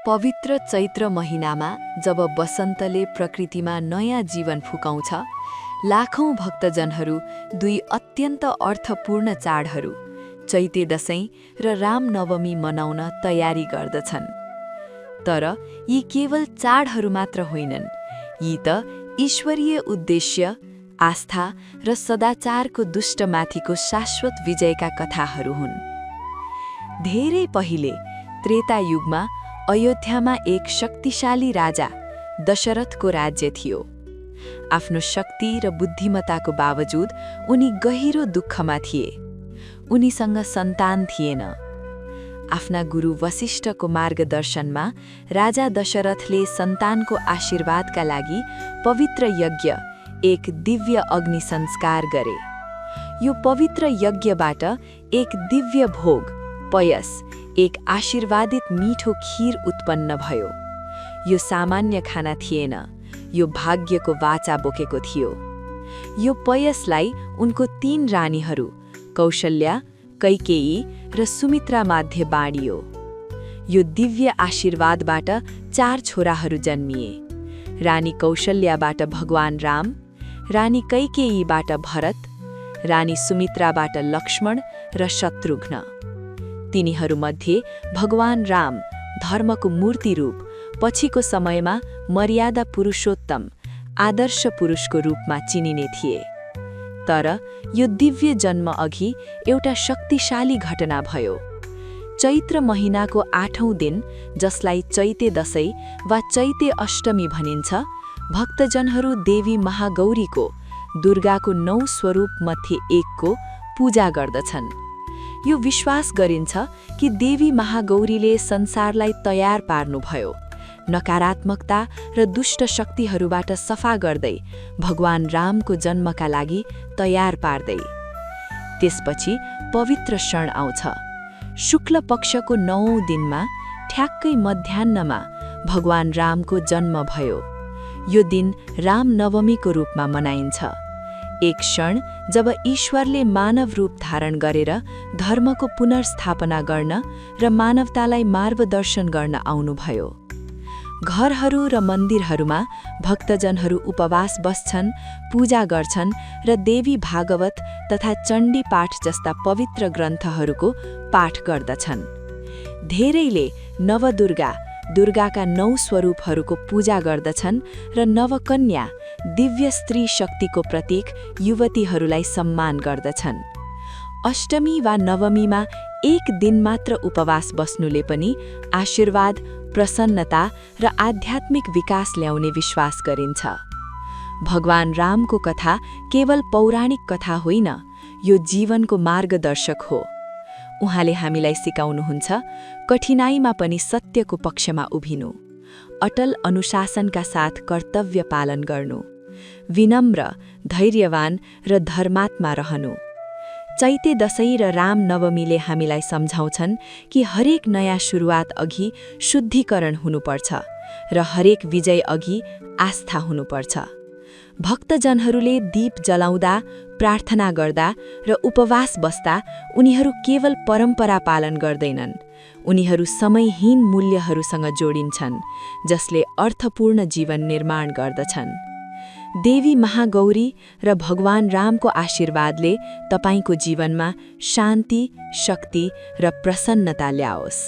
पवित्र चैत्र महिनामा जब वसन्तले प्रकृतिमा नयाँ जीवन फुकाउँछ, लाखौं भक्तजनहरू दुई अत्यन्त अर्थपूर्ण चाडहरू चैते दशैं र रामनवमी मनाउन तयारी गर्दछन्। तर यी केवल चाडहरू मात्र होइनन्, यी त ईश्वरीय उद्देश्य, आस्था र सदाचारको दुष्टमाथिको शाश्वत विजयका कथाहरू हुन्। धेरै पहिले त्रेता युगमा अयोध्यामा एक शक्तिशाली राजा दशरथको राज्य थियो। आफ्नो शक्ति र बुद्धिमत्ताको बावजुद उनी गहिरो दुःखमा थिए। उनीसँग सन्तान थिएन। आफ्ना गुरु वशिष्ठको मार्गदर्शनमा राजा दशरथले सन्तानको आशीर्वादका लागि पवित्र यज्ञ, एक दिव्य अग्नि संस्कार गरे। यो पवित्र यज्ञबाट एक दिव्य भोग, पयस, एक आशीर्वादित मिठो खीर उत्पन्न भयो। यो सामान्य खाना थिएन, यो भाग्यको वाचा बोकेको थियो। यो पयसलाई उनको 3 रानीहरू कौशल्या, कैकेयी र सुमित्रा मध्ये बाँडियो। यो दिव्य आशीर्वादबाट 4 छोराहरू जन्मिए। रानी कौशल्याबाट भगवान राम, रानी कैकेयीबाट भरत, रानी सुमित्राबाट लक्ष्मण र शत्रुघ्न। तिनीहरूमध्ये भगवान राम धर्मको मूर्ति रूप, पछिको समयमा मर्यादा पुरुषोत्तम, आदर्श पुरुषको रूपमा चिनिने थिए। तर यो दिव्य जन्म अघि एउटा शक्तिशाली घटना भयो। चैत्र महिनाको 8औं दिन, जसलाई चैते दशैं वा चैते अष्टमी भनिन्छ, भक्तजनहरू देवी महागौरीको, दुर्गाको 9 स्वरूप मध्ये एकको पूजा गर्दछन्। यो विश्वास गरिन्छ कि देवी महागौरीले संसारलाई तयार पार्नुभयो, नकारात्मकता र दुष्ट शक्तिहरूबाट सफा गर्दै, भगवान रामको जन्मका लागि तयार पार्दै। त्यसपछि पवित्र क्षण आउँछ। शुक्ल पक्षको 9औं दिनमा, ठ्याक्कै मध्याह्नमा भगवान रामको जन्म भयो। यो दिन रामनवमीको रूपमा मनाइन्छ। एक क्षण जब ईश्वरले मानव रूप धारण गरेर धर्मको पुनर्स्थापना गर्न र मानवतालाई मार्गदर्शन गर्न आउनुभयो। घरहरू र मन्दिरहरूमा भक्तजनहरू उपवास बस्छन्, पूजा गर्छन् र देवी भागवत तथा चण्डी पाठ जस्ता पवित्र ग्रन्थहरूको पाठ गर्दछन्। धेरैले नवदुर्गा, दुर्गाका 9 स्वरूपहरूको पूजा गर्दछन् र नवकन्या, दिव्य स्त्री शक्तिको प्रतीक युवतीहरूलाई सम्मान गर्दछन्। अष्टमी वा नवमीमा एक दिन मात्र उपवास बस्नुले पनि आशीर्वाद, प्रसन्नता र आध्यात्मिक विकास ल्याउने विश्वास गरिन्छ। भगवान रामको कथा केवल पौराणिक कथा होइन, यो जीवनको मार्गदर्शक हो। उहाँले हामीलाई सिकाउनुहुन्छ कठिनाइमा पनि सत्यको पक्षमा उभिनु, अटल अनुशासनका साथ कर्तव्य पालन गर्नु, विनम्र, धैर्यवान र धर्मात्मा रहनु। चैते दशैं र रामनवमीले हामीलाई सम्झाउँछन् कि हरेक नयाँ सुरुवात अघि शुद्धिकरण हुनुपर्छ र हरेक विजय अघि आस्था हुनुपर्छ। भक्तजनहरूले दीप जलाउँदा, प्रार्थना गर्दा र उपवास बस्दा उनीहरू केवल परम्परा पालन गर्दैनन्, उनीहरू समयहीन मूल्यहरूसँग जोडिन्छन्, जसले अर्थपूर्ण जीवन निर्माण गर्दछन्। देवी महागौरी र भगवान रामको आशीर्वादले तपाईको जीवनमा शान्ति, शक्ति र प्रसन्नता ल्याओस्।